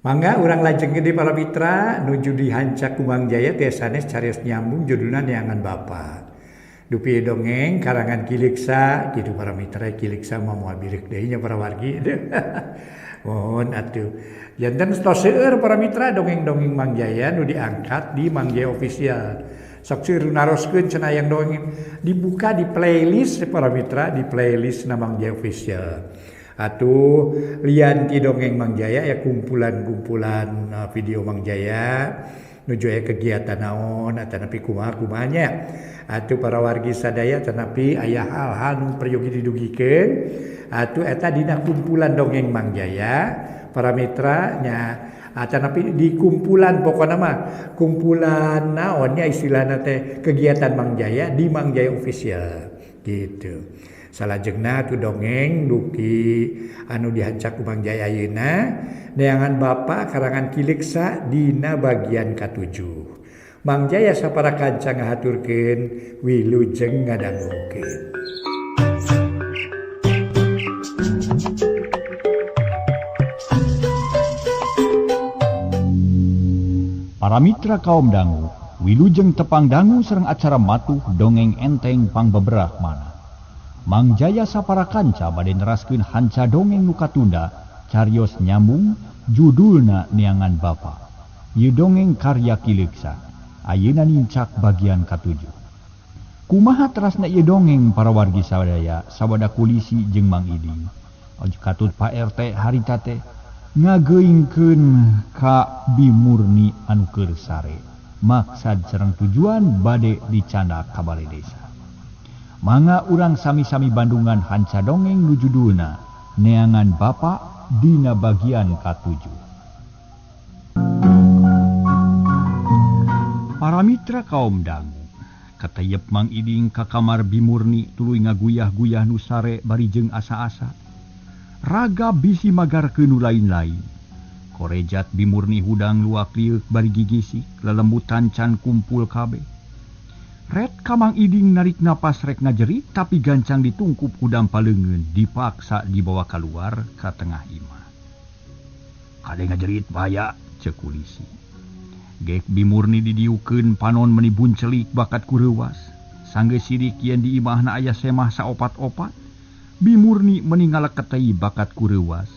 Mangga urang lajeng gede para mitra nuju dihancak ku Mang Jaya tiasanes carios nyambung judulna Neangan Bapa. Dupi dongeng karangan Ki Leuksa kitu para mitra Ki Leuksa mah moal bireuk deui nya para wargi. Mohon atuh. Janten tos seueur para mitra dongeng-dongeng Mang Jaya nu diangkat di Mang Jaya Official. Sok seueur nu naroskeun cenah hayang dongeng dibuka di playlist para mitra di playlist na Mang Jaya Official. Atuh lian ti dongeng Mang Jaya ya kumpulan-kumpulan video Mang Jaya nuju aya kegiatan naon atanapi kumaha kumahanya. Atuh para wargi sadaya tanapi aya hal-hal nu peryogi didugikeun atuh eta dina kumpulan dongeng Mang Jaya para mitra nya atanapi di kumpulan pokona mah kumpulan naonnya istilahna teh kegiatan Mang Jaya di Mang Jaya Official gitu. Salajengna tu dongeng duki anu dihancak ku Mang Jaya ayeuna Neangan Bapa karangan Ki Leuksa dina bagian katujuh. Mang Jaya sapara kanca ngahaturkeun wilujeng ngadangukeun. Para mitra kaum dangu, wilujeng tepang dangu sareng acara matuh dongeng enteng pangbeberah mana. Mang Jaya sapara kanca bade neraskeun hanca dongeng nu katunda carios nyambung judulna Neangan Bapa. Ieu dongeng karya Ki Leuksa. Ayeuna nincak bagian katujuh. Kumaha terasna ieu dongeng para wargi sadaya sabada kulisi jeung Mang Iding. Katut Pak RT harita teh ngageuingkeun ka Bimurni anu keur sare. Maksad sareng tujuan bade dicandak ka bale desa. Mangga urang sami-sami bandungan hanca dongeng nu judulna Neangan Bapa dina bagian katujuh. Para mitra kaum dangu, katayep Mang Iding ka kamar Bimurni tuluy ngaguyah-guyah nu sare bari jeung asa-asa. Raga bisi magarkeun nu lain-lain. Korejat Bimurni hudang luak lieuk bari gigisik, lelembutan can kumpul kabeh. Ret ka Mang Iding narik napas rek ngajerit tapi gancang ditungkup ku dampa leungeun dipaksa dibawa keluar ka tengah imah. Kade ngajerit bahaya ceuk kulisi. Gek Bimurni didiukeun panon meni buncelik bakat ku reuwas. Sanggeus sidik yen di imahna aya semah saopat-opat. Bimurni meni ngaleketei bakat ku reuwas.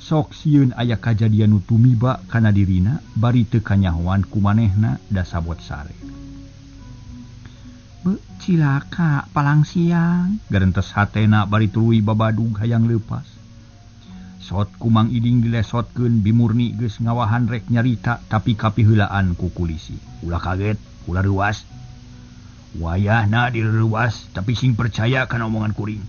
Sok sieun aya kajadian nu tumiba kana dirina bari teu kanyahoan ku manehna da sabot sare. Be cilaka palang siang garentes hatena bari tuluy babadug hayang leupas. Sot ku Mang Iding dilesotkeun Bimurni geus ngawahan rek nyarita tapi kapiheulaan ku kulisi. Ulah kaget, ulah reuas. Wayahna direuwas tapi sing percaya kana omongan kuring.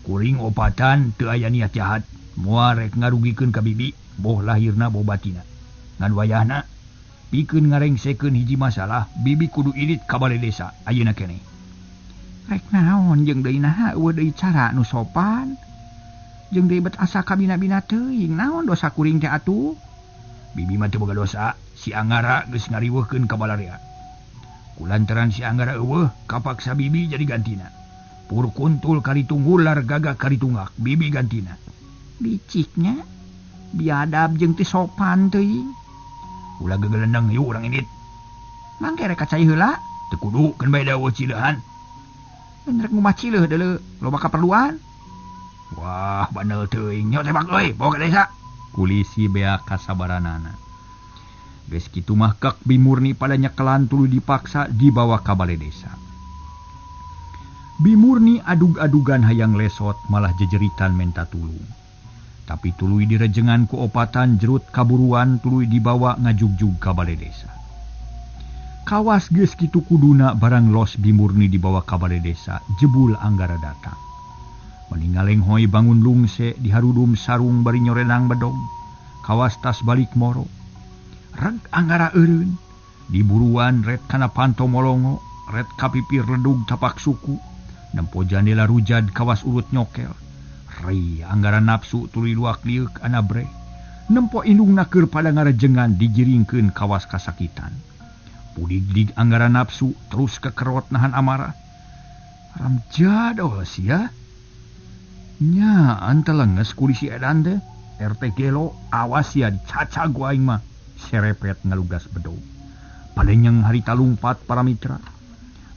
Kuring opatan teu aya niat jahat, moal rek ngarugikeun ka bibi, boh lahirna boh batina. Ngan wayahna pikeun ngarengsekeun hiji masalah, bibi kudu irit ka bale desa ayeuna keneh. Rek naon jeung deui naha eueuh deui cara nu sopan. Jeung deui bet asa kabina-bina teuing, naon dosa kuring teh atuh? Bibi mah teu boga dosa, si Anggara geus ngariweuhkeun ka balarea. Kulantaran si Anggara eueuh, kapaksa bibi jadi gantina. Pur kuntul karitunggul lar gagak karitunggak, bibi gantina. Liciknya biadab jeung teu sopan teuing. Ulah gegelendeng yuk urang indit. Mangke rek kacai heula, teu kudu keun bae daweuh cileuhan. Rek ngumah cileuh deuleu, loba kaperluan. Wah, bandel teuing nya tebak euy, bawa ka desa. Kulisi bea kasabaranana. Geus kitu mah kek Bimurni pada nyekelan tuluy dipaksa dibawa ka bale desa. Bimurni adug-adugan hayang lesot malah jejeritan menta tulung. Tapi tuluy direjengan ku opatan jerut kaburuan tuluy dibawa ngajugjug ka bale desa. Kawas geus kitu kuduna barang los Bimurni dibawa ka bale desa, jebul Anggara datang. Meningaleng hoi bangun lungse diharudum sarung bari nyorenang bedog. Kawas tas balik moro. Reg Anggara eureun. Diburuan ret kana panto molongo, ret kapipir redug tapak suku. Nempo jandela rujad kawas urut nyokel. Ri Anggara nafsu tuluy luak lieuk anabre. Nempo indungna keur pada ngarejengan dijiringkeun kawas kasakitan. Pudig-dig Anggara nafsu terus kekerot nahan amarah. Ramjadol sia. Nya antelenges kulisi edan teh. RT gelo awas ya dicacag ku aing mah. Serepet ngalugas bedog. Palenyeng harita lumpat para mitra.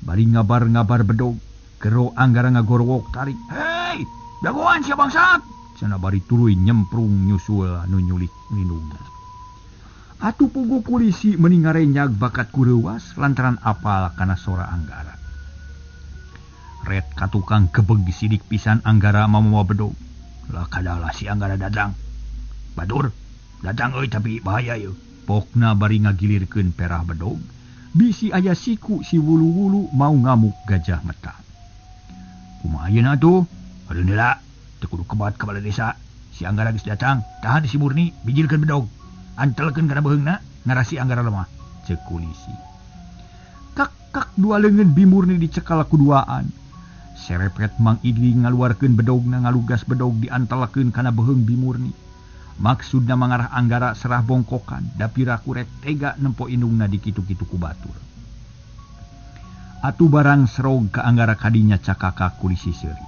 Bari ngabar-ngabar bedog, gero Anggara ngagorowok tarik. Hei, dagoan sia bangsat. Cenah bari tuluy nyemprung nyusul nu nyulik indungna. Atuh pugu polisi meni ngarenyag bakat kureuwas lantaran apal kana sora Anggara. Ret ka tukang gebeg sidik pisan Anggara mamawa bedog. Lah kadalah si Anggara datang. Batur, datang euy tapi bahaya yeuh. Pokna bari ngagilirkeun perah bedog, bisi aya siku si wulu-wulu mau ngamuk gajah meta. Kumaha ayeuna atuh? Aduh heula, teu kudu kebat ka balai desa. Si Anggara geus datang, tahan si Murni, bijilkeun bedog. Antelkeun kana beuheungna, ngarasi Anggara lemah. Ceuk polisi. Kak-kak dua leungeun Bimurni dicekal kuduaan. Serepet Mang Idling ngaluarkeun bedogna ngalugas bedog diantelkeun kana beuheung Bimurni. Maksudna mangarah Anggara serah bongkokan, dapira kurek tega nempo indungna dikitu-kitu ku batur. Atuh barang serog ka Anggara kadinya cakaka kulisi seuri.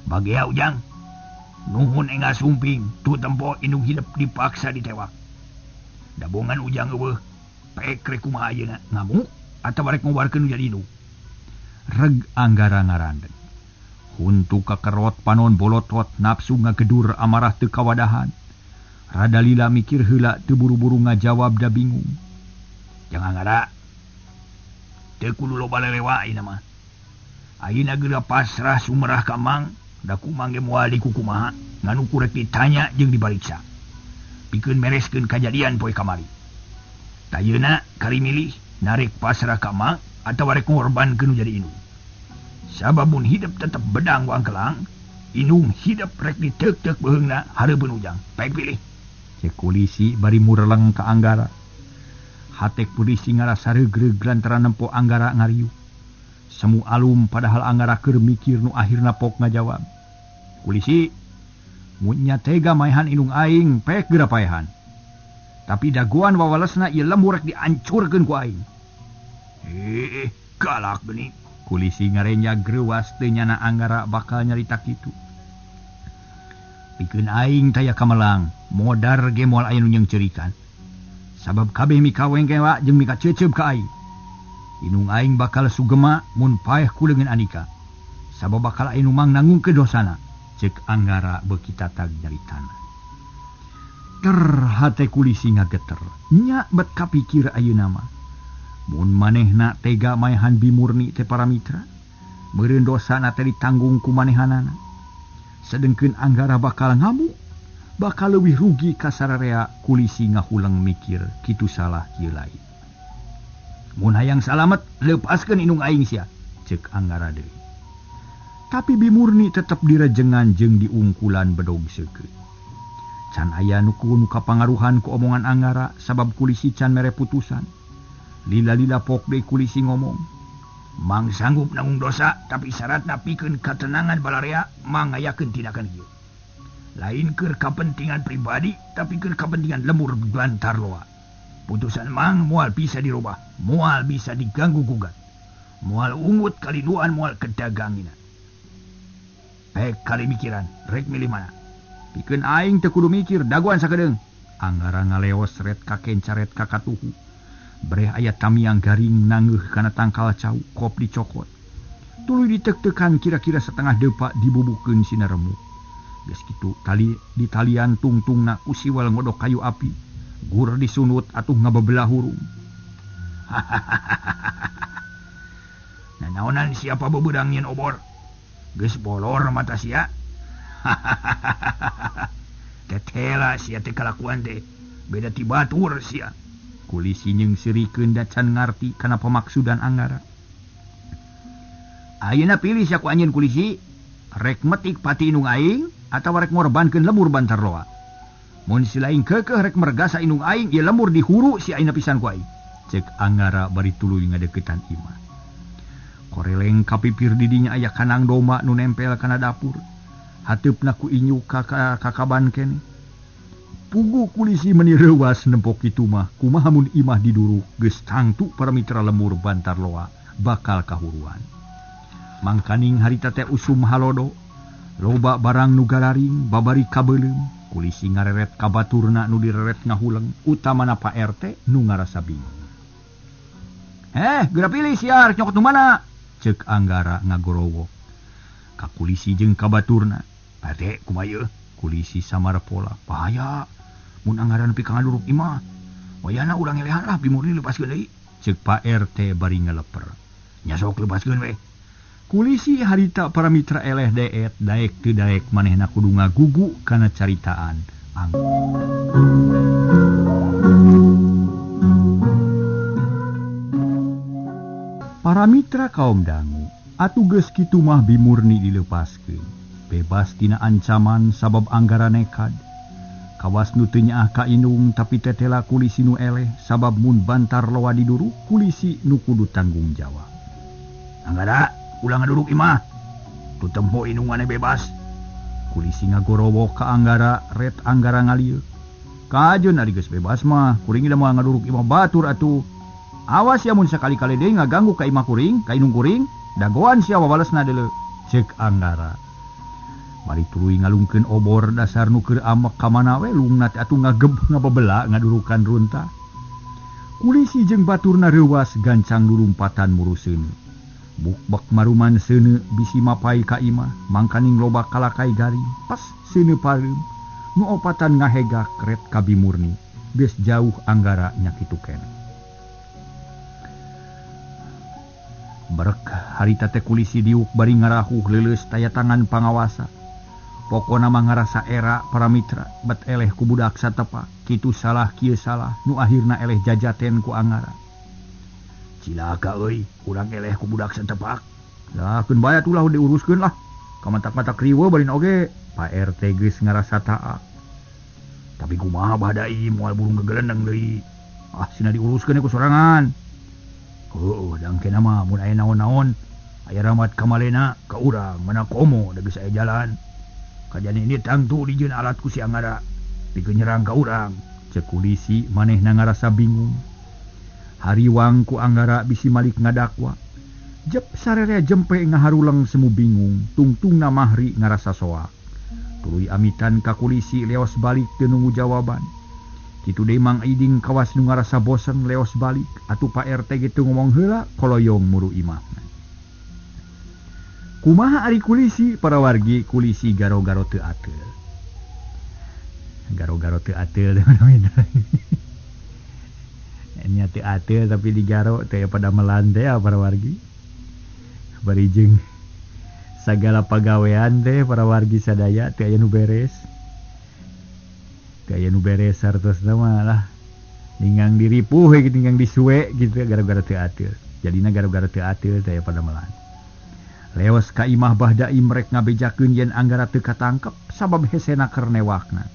Bagea Ujang, nuhun enggal sumping, tuh tempo indung hidup dipaksa ditewak. Dabongan Ujang eueuh, pek rek kumaha ayeuna, ngamuk atawa rek ngobarkeun jadi indung. Reg Anggara ngarandeg. Huntu kakerot panon bolotot nafsu ngagedur amarah teu kawadahan. Rada lila mikir heula teu buru-buru ngajawab da bingung. Jangan Anggara, teu kudu loba lelewa ayeuna mah. Ayeuna geura pasrah sumerah ka Mang, da ku Mang ge moal dikukumaha, ngan ukur rek ditanya jeung dipariksa. Pikeun mereskeun kajadian poe kamari. Tayeuna kari milih narik pasrah ka Mang atawa rek ngorbankeun nu jadi indung. Sababun hidup tetep bedang wangkelang, indung hidup rek ditek-tek beuheungna hareupeun Ujang. Baik pilih. Cek polisi bari mureleng ka Anggara. Hatek polisi ngarasa regreg lantaran nempo Anggara ngariuh. Semu alum padahal Anggara keur mikir nu akhirna pok ngajawab. Polisi, mun nya tega maehan indung aing, pek geura paehan. Tapi dagoan wawalesna ieu lembur rek diancurkeun ku aing. Galak geuning. Kulisi ngarenya greuwas teu nyana Anggara bakal nyarita kitu. Pikeun aing taya kamelang, modar ge moal aya nu nyeungceurikan. Sabab kabeh mikawengkewa jeung mikaceuceub ka aing. Indung aing bakal sugema mun paeh ku leungeun Andika. Sabab bakal aya nu mangnanggung ke dosana. Ceuk Anggara beuki tatag nyaritana. Ter hate kulisi ngageter. Nya bet kapikir ayeuna mah. Mun manehna tega maehan Bimurni teh para mitra, meureun dosana teh ditanggung ku manehanana. Sedengkeun Anggara bakal ngamuk, bakal leuwih rugi ka sararea. Kulisi ngahuleng mikir kitu salah kieu lain. Mun hayang salamet leupaskeun indung aing sia, ceuk Anggara deui. Tapi Bimurni tetep direjengan jeung diungkulan bedog seukeut. Can aya nu kapangaruhan ku omongan Anggara sabab kulisi can mere putusan. Lila-lila pok deui kulisi ngomong. Mang sanggup nanggung dosa, tapi syaratna pikeun katenangan balarea mang ngayakeun tindakan ieu. Lain keur kapentingan pribadi, tapi keur kapentingan lemur Bantarloa. Putusan mang moal bisa dirubah, moal bisa diganggu gugat. Moal ungut kaliduan, moal kedagangina. Pek kali mikiran, rek milih mana? Pikeun aing teu kudu mikir, dagoan sakedeung. Anggara ngaleos ret kakencaret kakatuhu. Breh aya tamiang garing nangeuh kana tangkal cau, kop dicokot. Tuluy ditek-tekan kira-kira setengah depa dibubukeun sina remuk. Geus kitu tali ditalian tungtungna ku siwal ngodok kayu api. Gur disunut atuh ngabebelah hurung. Nanaonan siapa bebeudang nyeun obor? Geus bolor mata sia. Tetela sia teh kalakuan teh. Beda ti batur sia. Kulisi nyeungseurikeun da can ngarti kana pamaksudan Anggara. Ayeuna pilih sia ku anjeun kulisi, rek metik pati indung aing atawa rek ngorbankeun lemur Bantarloa. Mun si lain keukeuh rek mergasa indung aing, ieu lemur dihuru si ayeuna pisan ku aing. Ceuk Anggara bari tuluy ngadeukeutan imah. Koreleng kapipir didinya aya kanang domba nu nempel kana dapur. Hateupna ku inyu ka kakaban keneh. Pugu kulisi meni reuwas nempok kitu mah, kumaha mun imah diduruk geus tangtu para mitra lemur Bantarloa bakal kahuruan. Mangkaning harita teh usum halodo, Loba barang nu gararing babari kabeuleum, kulisi ngareret ka baturna nu direret ngahuleng, utamana Pak RT nu ngarasa bingung. Geura pilih siar nyokot nu mana? Ceuk Anggara ngagorowok. Ka kulisi jeung ka baturna. Pak RT kumaha ieu? Kulisi samar pola. Bahaya. Mun Anggara nepi ka ngaduruk imah. Wayana urang elehan lah Bimurni lepaskeun deui. Ceuk Pak RT bari ngaleper. Nya sok lepaskeun we. Kulisi harita para mitra eleh deet daek teu daek manehna kudu ngagugu kana caritaan Para mitra kaum dangu atuh geus kitu mah Bimurni dilepaskeun bebas tina ancaman sabab Anggara nekad. Kawas nu teu nyaah ka indung tapi tetela kulisi nu eleh sabab mun bantar loa diduruk kulisi nu kudu tanggung jawab. Anggara ulah ngaduruk imah. Tu tempo indung maneh bebas. Kulisi ngagorowok ka Anggara ret Anggara ngalieu. Kajeun ari geus bebas mah kuring da moal ngaduruk imah batur atuh. Awas ya mun sakali-kali deui ngaganggu ka imah kuring, ka indung kuring, dagoan sia wabalesna deuleu. Ceuk Anggara. Bari tuluy ngalungkeun obor dasar nu keur amek ka mana we lungna teh atuh ngageb ngabebela ngadurukan runtah. Kulisi jeung baturna reuwas gancang lulumpatan muruseun. Bukbek maruman seuneu bisi mapai ka imah, mangkaning loba kalakai garing, pas seuneu pareum. Nu opatan ngahegak ret ka Bimurni, geus jauh Anggara nya kitu keneh. Berek harita teh kulisi diuk bari ngarahuh leuleus taya tangan pangawasa. Pokona mah ngarasa era para mitra bet eleh ku budak satepak kitu salah kieu salah nu akhirna eleh jajaten ku Anggara. Cilaka euy urang eleh ku budak satepak. Lah keun bae atuh lah diuruskeun lah. Kamatak-matak riweuh bari oge Pak RT geus ngarasa taat. Tapi kumaha badai moal burung gegelendeng deui. Ah sina diuruskeun ku sorangan. Heueuh dangkena mah mun aya naon-naon aya ramat kamalena ka urang mana komo da geus aya jalan. Kajian ini tangtu dijieun alat ku si Anggara pikeun nyerang ka urang. Ceuk kulisi manehna ngarasa bingung. Hariwang ku Anggara bisi malik ngadakwa. Jep sarere jempe ngaharuleng semu bingung, tungtungna Mahri ngarasa soak. Tuluy amitan ka kulisi leos balik teu nunggu jawaban. Kitu deui Mang Iding kawas nu ngarasa bosen leos balik atuh Pak RT ge teu ngomong heula koloyong muru imahna. Kumaha ari kulisi para wargi kulisi garo-garo teu ateul. Garo-garo teu ateul nya teu ateul tapi digaro teh pada melan teh para wargi. Bari jeung sagala pagawean teh para wargi sadaya teu aya nu beres. Teu aya nu beres sartosna mah lah ninggang diripuh we ninggang disuwe gitu gara-gara teu ateul. Jadina gara-gara teu ateul teh pada melan. Leos ka imah Bah Daim rek ngabejakeun yen Anggara teu katangkep sabab hesena keur newakna.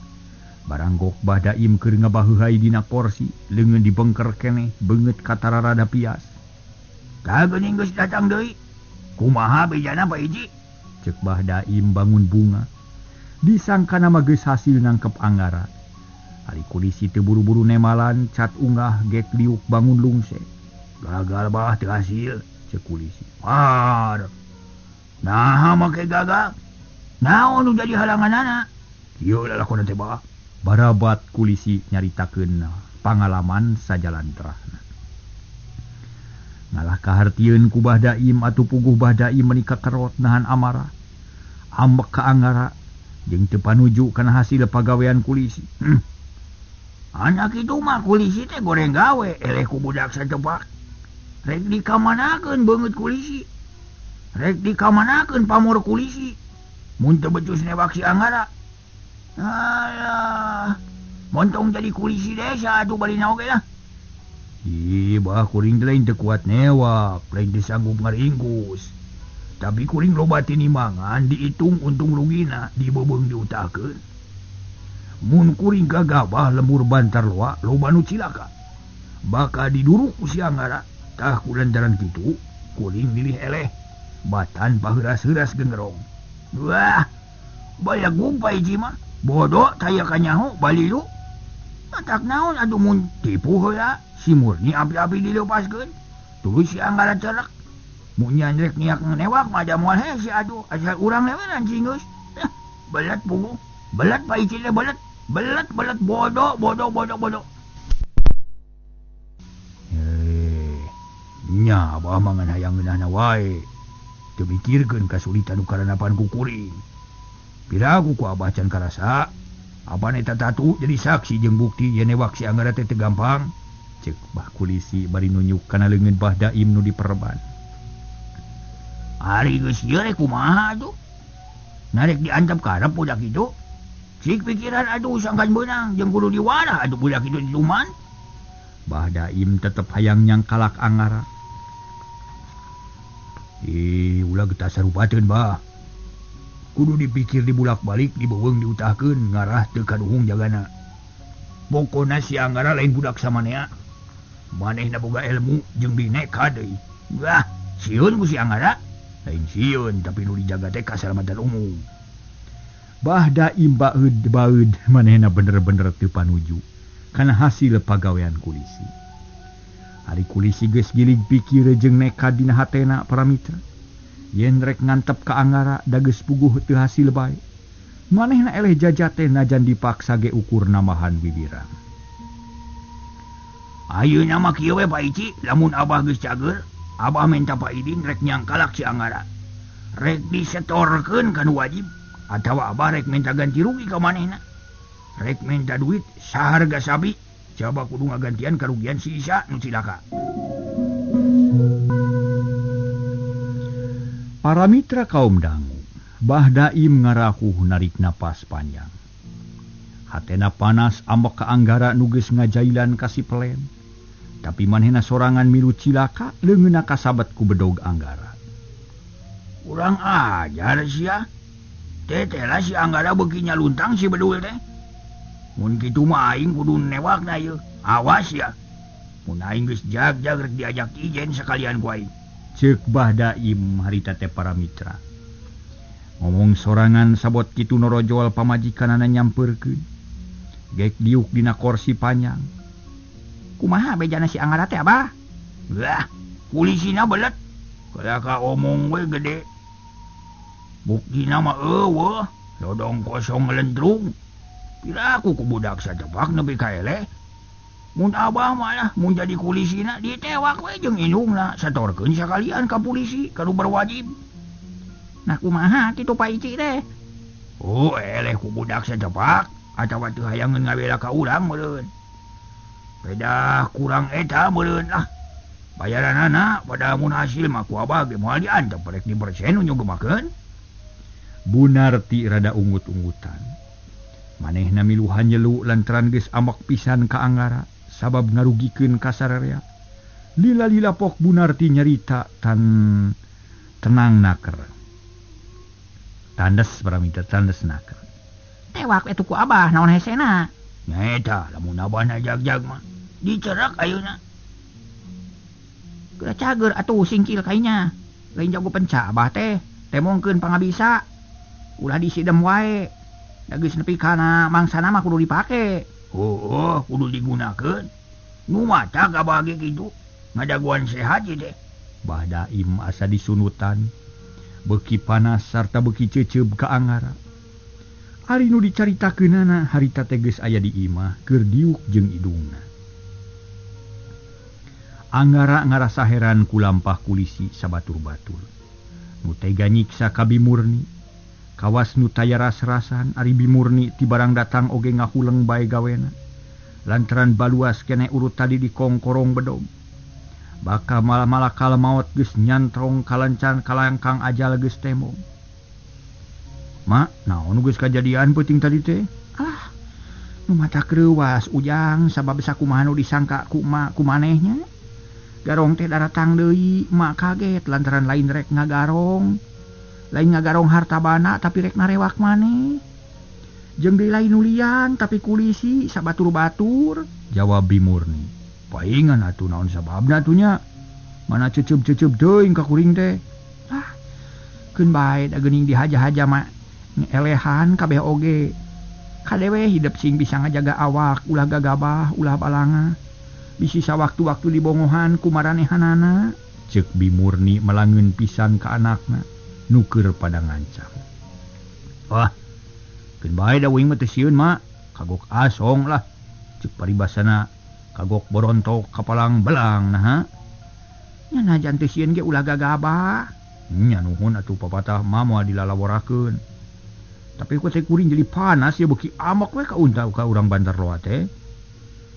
Baranggok Bah Daim keur ngabaheuhai dina korsi, leungeun dibengker keneh, beungeut katararada pias. Ka geuning geus datang deui. Kumaha bejana Pak Hiji? Ceuk Bah Daim bangun bunga. Disangkana mah geus hasil nangkep Anggara. Ari kulisi teu buru-buru nemalan, cat unggah gek liuk bangun lungse. Gagal bah teu hasil, ceuk kulisi. Par. Nah, make gagal. Naon nu jadi halanganana? Ieu lalakon teh bah. Barabat kulisi nyaritakeun pangalaman sajalantrahna. Ngalah kahartieun ku Bah Daim atuh puguh Bah Daim meuni kakerot nahan amarah. Ambek ka Anggara jeung teu panuju kana hasil pagawean kulisi. Anak itu mah kulisi teh goreng gawe eleh ku budak satepak. Rek dikamanakeun beungeut kulisi. Rek dikamanakeun pamor kulisi. Mun teu becus newak si Anggara. Alah, montong jadi kulisi desa atuh bari naoge lah. Ih, bah kuring teh lain teu kuat newak, lain teu sanggup ngaringkus. Tapi kuring loba tinimangan diitung untung rugina dibeubeung diutahkeun. Mun kuring gagabah lembur bantar loa loba nu cilaka. Bakal diduruk ku si Anggara. Tah kulantaran kitu kuring milih eleh. Batan paheuras-heuras gengerong. Wah, banyak gumpai hiji mah. Bodoh taya kanyaho balilu. Tak naon atuh mun tipu heula si Murni api-api dilepaskeun. Tuluy si Anggara cerek. Mun nyan rek niak newak mah da moal hese atuh asal urang leweran cing geus. Belet pugu. Belet Pak Ici teh belet. Belet belet bodoh bodoh bodoh bodoh. Nya abah mah ngan hayang ngeunahna wae. Teu mikirkeun kasulitan nu karanapan ku kuring. Piraku ku abah can karasa. Abah eta tatu jadi saksi jeung bukti yen newak si Anggara teh teu gampang. Cek Bah Kulisi bari nunjuk kana leungeun Bah Daim nu diperban. Ari geus ieu rek kumaha atuh? Narek diantep karep budak itu. Cik pikiran atuh sangkan beunang jeung kudu diwarah atuh budak itu dituman. Bah Daim tetep hayang nyangkalak Anggara. Ih, ulah getas sarupateun bah. Kudu dipikir dibulak-balik dibeuweung diutahkeun ngarah teu kaduhung jagana. Pokona si Anggara lain budak samanea. Manehna boga ilmu jeung bineka deui. Wah, sieun ku si Anggara. Lain sieun tapi nu dijaga teh kasalamatan umum. Bah Daim baeud baeud manehna bener-bener teu panuju kana hasil pagawean kulisi. Ari kulisi geus gilig pikir jeung nekad dina hatena para mitra. Yen rek ngantep ka Anggara da geus puguh teu hasil bae. Manehna eleh jajate najan dipaksa ge ukur nambahan bibirang. Ayeuna mah kieu we Pak Ici, lamun abah geus cager, abah minta Pak Idin rek nyangkalak si Anggara. Rek disetorkeun ka nu wajib atawa abah rek minta ganti rugi ka manehna. Rek minta duit saharga sapi. Coba kudu ngagantian karugian si Isa nu cilaka. Para mitra kaum dangu, Bah Daim ngarakuh narik napas panjang. Hatena panas ambek ka Anggara nu geus ngajailan ka si Pelen. Tapi manehna sorangan milu cilaka leungeunna kasabat ku bedog Anggara. Urang ajar sia. Teteh si Anggara beuki nyaluntang si bedul teh. Mun kitu mah aing kudu newakna ieu. Awas ya. Mun aing geus jag-jag rek diajak ijen sakalian ku aing. Ceuk Bah Daim harita teh para mitra. Ngomong sorangan sabot kitu norojol pamajikanana nyampeurkeun. Gek diuk dina korsi panjang. Kumaha bejana si Anggara teh abah? Wah, kulisina belet. Kada ka omong we gede. Buktina mah eueuh, lodong kosong ngelentrung. Piraku ku budak sacepak nepi ka eleh. Mun abah malah mun jadi kulisina ditewak we jeung indungna satorkeun sakalian ka polisi ka nu berwajib. Nah kumaha kitu Pak Ici teh? Oh, eleh ku budak sacepak atawa teu hayangeun ngabela ka urang meureun. Pedah kurang eta meureun lah. Bayaranana pada mun hasil mah ku abah ge moal diantep rek dibersen nu nyugemakeun. Bunarti rada ungut-ungutan. Manehna miluhan nyelu lantaran geus ambek pisan ka Anggara sabab ngarugikeun ka sararea. Lila-lila pok Bunarti nyarita tan tenang naker. Tandes paramita tandes naker. Tewak eta ku abah naon hesena? Nya eta lamun abah na jag-jag mah dicerak ayeuna. Geura cager atuh singkil kainya. Lain jago penca abah teh, temongkeun pangabisa. Ulah disidem wae. Da geus nepi kana mangsana mah kudu dipake. Oh, kudu digunakeun. Nu matak abah ge kitu. Ngadaguan sehat ieu teh. Bah Daim asa disunutan. Beuki panas sarta beuki ceuceub ka Anggara. Ari nu dicaritakeunana harita teh geus aya di imah keur diuk jeung idungna. Anggara ngarasa heran ku lampah kulisi sabatur-batur. Nu tega nyiksa ka Bimurni. Kawas nu taya ras-rasan ari Bimurni ti barang datang oge ngahuleng bae gawena. Lantaran baluas kene urut tadi di kongkorong bedog. Baka malah-malakal maot geus nyantrong kalancan kalangkang ajal geus temong. Ma, naon geus kajadian peuting tadi teh? Ah, nu mata kreuwas ujang sabab sakumaha nu disangka ku ma ku manehnya. Garong teh daratang deui, mak kaget lantaran lain rek ngagarong. Lain ngagarong harta bana tapi rek narewak maneh. Jeung deui lain nulian tapi kulisi sabatur-batur. Jawab Bimurni. Paingan atuh naon sababna atuh nya? Mana cecep-cecep teuing ka kuring teh. Ah, keun bae da geuning dihaja-haja mah elehan kabeh oge. Kadewe hidep sing bisa ngajaga awak ulah gagabah ulah balanga. Bisi sawaktu-waktu dibongohan ku maranehanana. Ceuk Bimurni melangeun pisan ka anakna. Nuker pada ngancam. Wah, keun bae da uing mah teu sieun mak, kagok asong lah. Cek paribasana kagok borontok kapalang belang naha. Nya najan teu sieun ge ulah gagabah. Nya nuhun atuh papatah mah moal dilalaworakeun. Tapi ku teh kuring jadi panas ya beuki amok we ka unta ka urang Bantarloa teh.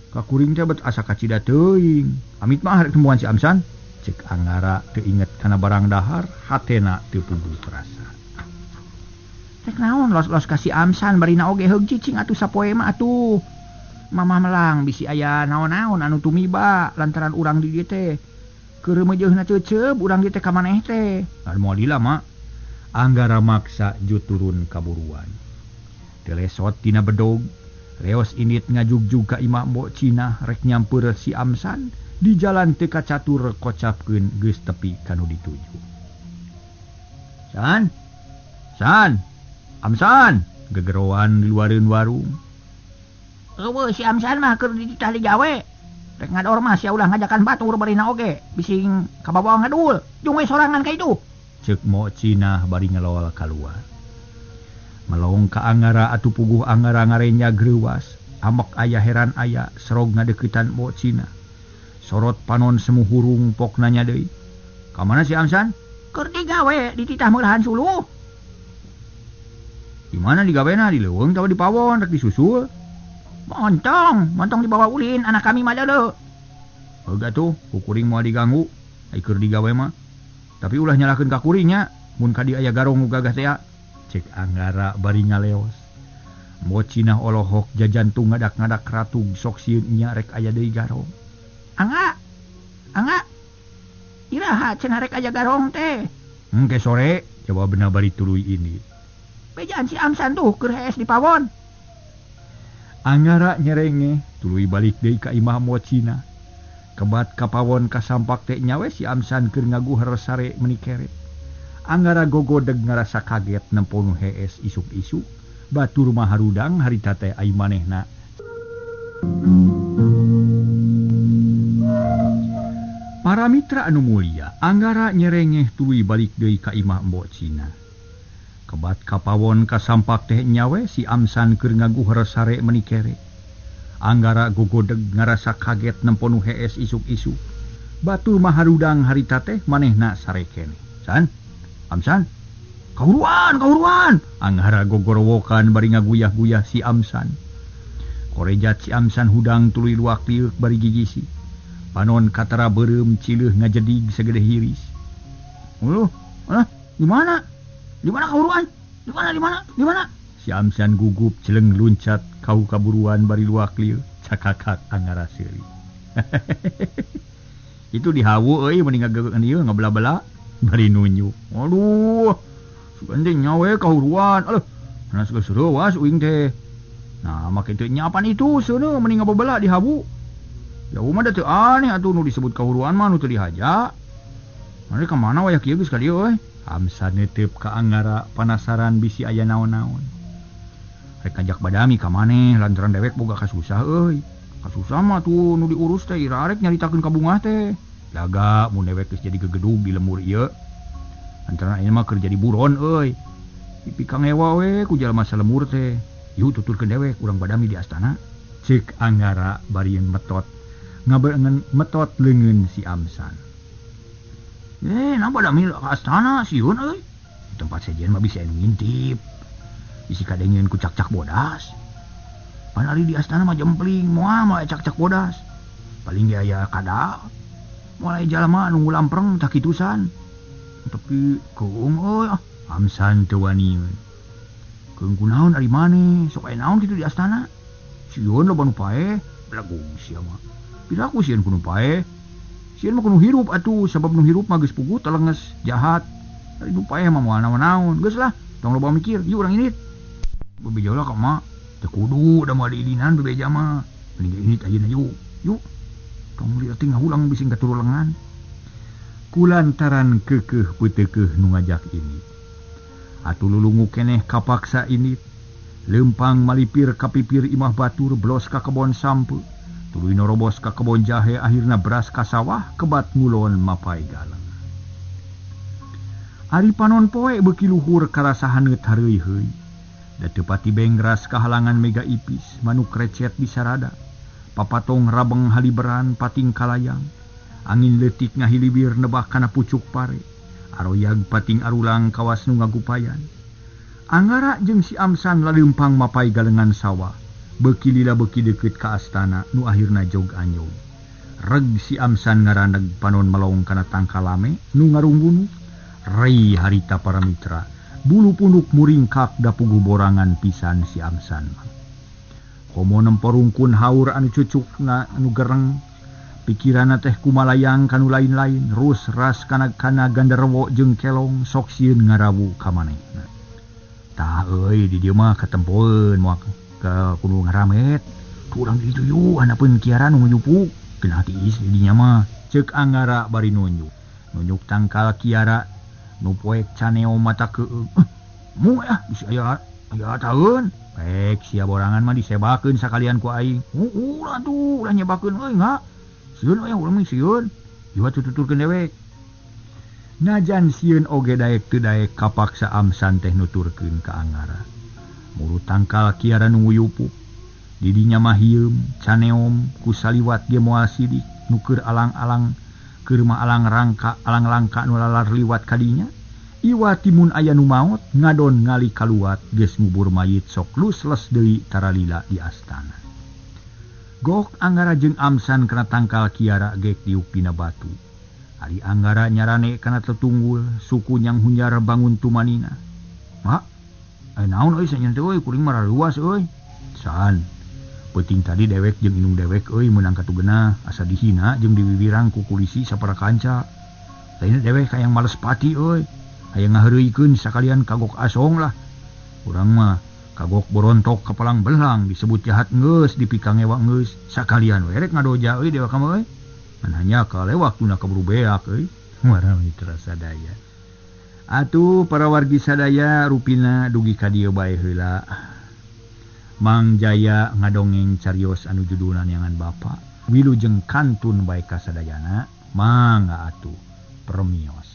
Ka kuring teh bet asa kacida teuing. Amit mah arek temuan si Amsan. Cek Anggara teu inget kana barang dahar, hatena teu puguh rasa. Rek naon los-los ka si Amsan barina oge heug cicing atuh sapoe mah atuh. Mamah melang bisi aya naon-naon anu tumiba lantaran urang di dieu teh. Keur meujeuna ceuceub urang dieu teh ka maneh teh. Moal lila mak. Anggara maksa ju turun kaburuan. Telesot tina bedog, leos init ngajugjug ka imah Mbok Cina rek nyampeur si Amsan di jalan teu kacatur kocapkeun geus tepi kanu dituju. San. San. Amsan, gegeroan di luareun warung. Eueuh si Amsan mah keur dititah digawe. Rek ngador mah sia ulah ngajakan batur barina oge, bising kabawa ngadul. Jung we sorangan ka itu. Ceuk Mbok Cina bari ngelol kaluar. Melong ka Anggara atuh puguh Anggara ngarenya greuwas, amek aya heran aya serog ngadeuketan Mbok Cina. Sorot panon semu hurung pok nanya deui. Ka mana si Amsan? Keur digawe dititah meulahan suluh. Di mana digawena di leuweung atawa di pawon rek disusul? Montong, montong dibawa ulin anak kami mah deuleu. Heug atuh, ku kuring moal diganggu, ai keur digawe mah. Tapi ulah nyalahkeun ka kuring nya, mun ka dieu aya garong nu gagah teh. Cek Anggara bari ngaleos. Mbok Cina olohok jajantung ngadak-ngadak ratug sok sieun nya rek aya deui garong. Angga. Angga. Iraha cenah rek aya garong teh. Engke sore, jawabna bari tuluy ini. Bejaan si Amsan tuh keur hees di pawon. Anggara nyerenge tuluy balik deui ka imah Mbok Cina. Kebat ka pawon kasampak teh nyawe si Amsan keur ngaguher sare meuni kere. Anggara gogodeg ngarasa kaget nempo nu hees isuk-isuk. Batur mah harudang harita teh ai manehna. Para mitra anu mulia, Anggara nyerengeh tuluy balik deui ka imah Mbok Cina. Kebat kapawon kasampak teh nyawe si Amsan keur ngaguher sare meuni kere. Anggara gogodeg ngarasa kaget nempo nu hees isuk-isuk. Batur mah harudang harita teh manehna sare keneh. San, Amsan, kahuruan, kahuruan. Anggara gogorowokan bari ngaguyah-guyah si Amsan. Korejat si Amsan hudang tuluy luak liuk bari gigisi. Panon katara beureum cileuh ngajedig sagede hiris. Uluh, alah, di mana? Di mana kahuruan? Di mana, di mana, di mana? Si Amsan gugup celeng luncat kau kaburuan bari luak lieu cakakak Anggara seuri. Itu dihawu euy mending ngagegeun ieu ngabela-bela bari nunjuk. Aduh, sugan teh nyawe kahuruan. Aduh, panas geus reuas uing teh. Nah, make teu nyapan itu seuneu mending ngababela dihawu. Jauh mah da teu aneh atuh nu disebut kahuruan mah nu teu dihaja. Mari ka mana wayah kieu geus ka dieu euy. Amsan netep ka Anggara panasaran bisi aya naon-naon. Rek ngajak badami ka maneh lantaran dewek boga kasusah euy. Kasusah mah tuh nu diurus teh ira arek nyaritakeun ka bungah teh. Daga mun dewek geus jadi gegedug di lemur ieu. Lantaran ayeuna mah keur jadi buron euy. Dipika ngewa we ku jalma salemur teh. Yuk tuturkeun dewek urang badami di astana. Ceuk Anggara bari metot. Ngabeungeun metot leungeun si Amsan. Nah badami ka astana sieun euy. Di tempat sejen mah bisa anu ngintip. Bisi kadengeun ku cak-cak bodas. Pan ari di astana mah jempling moal moal cak-cak bodas. Paling ge aya kadal. Moal aya jalma anu ngulampreng tah kitusan. Tapi keung euy ah. Amsan teu wani. Keung kunaon ari maneh sok aya naon kitu di astana. Sieun loba nu paeh, belagung sia mah. Piraku sieun ku nu paeh. Sieun mah kudu hirup atuh sabab nu hirup mah geus puguh telenges jahat. Ari nu paeh mah moal naon-naon. Geus lah, tong loba mikir, yuk urang indit. Bebeja lah ka mak. Teu kudu da moal diidinan bebeja mah. Mending indit ayeuna yuk. Yuk. Tong lieur teh ngahulang bising katurulengan. Kulantaran keukeuh peuteukeuh nu ngajak ini. Atuh lulungu keneh kapaksa indit. Leumpang malipir ka pipir imah batur blos ka kebon sampe. Tuluy norobos ka kebon jahe akhirna beras ka sawah kebat ngulon mapai galang. Ari panon poe beuki luhur karasa haneut hareuy-heuy. Da teu pati bengras kahalangan mega ipis manuk recet disarada. Papatong rabeng haliberan pating kalayang. Angin leutik ngahilibir nebah kana pucuk pare. Aroyag pating arulang kawas nu ngagupayan. Angara jeung si Amsan laleumpang mapai galengan sawah. Beuki lila beuki deukeut ka astana nu akhirna jog anyog. Reg si Amsan ngaraneg panon melong kana tangkal lame nu ngarunggunuk. Rei harita para mitra. Bulu punuk muringkak dapugu borangan pisan si Amsan. Komo nemporungkun haur anu cucukna anu gereng. Pikiranna teh kumalayang kanu lain-lain, rus ras kana kana ganderewo jeung kelong sok sieun ngarawu ka manehna. Tah euy di dieu mah katempoeun moal ka kudu ngaramet. Urang di ditu yu handapeun kiara nu nguyupu. Geunah tiis di dinya mah ceuk Anggara bari nunjuk. Nunjuk tangkal kiara nu poek caneo mata keueung. Mu ah bisi aya aya taeun. Pek sia borangan mah disebakeun sakalian ku aing. Ulah tuh ulah nyebakeun euy nga. Sieun euy urang mah sieun. Ieu tututurkeun dewek. Najan sieun oge daek teu daek kapaksa Amsan teh nuturkeun ka Angara. Muru tangkal kiara nu nguyupuk. Di dinya mah hieum caneom ku saliwat ge moal sidik nu keur alang-alang keur mah alang rangka alang langka nu lalar liwat kadinya. Iwa timun aya nu maot ngadon ngali kaluat geus ngubur mayit sok lusles deui taralila di astana. Gok Anggara jeung Amsan kana tangkal kiara gek diuk dina batu. Ari Anggara nyarane kana tetunggul suku nyang hunjar bangun tumanina. Mak, ai naon euy sanyeun teh euy kuring mah raluas euy. San, peuting tadi dewek jeung indung dewek euy meunang katugenah asa dihina jeung diwiwirang ku kulisi sapara kanca. Lainna dewek hayang males pati euy. Hayang ngaheureuykeun sakalian kagok asong lah. Urang mah kagok borontok kapalang belang disebut jahat geus dipikangewa geus sakalian we rek ngadoja euy dewek mah euy. Ngan hanya kalewak tuna kaburu beak euy. Para mitra sadaya. Atuh para wargi sadaya rupina dugi ka dieu bae heula. Mang Jaya ngadongeng carios anu judulna Neangan Bapa. Wilujeng kantun bae kasadayana mangga atuh permios.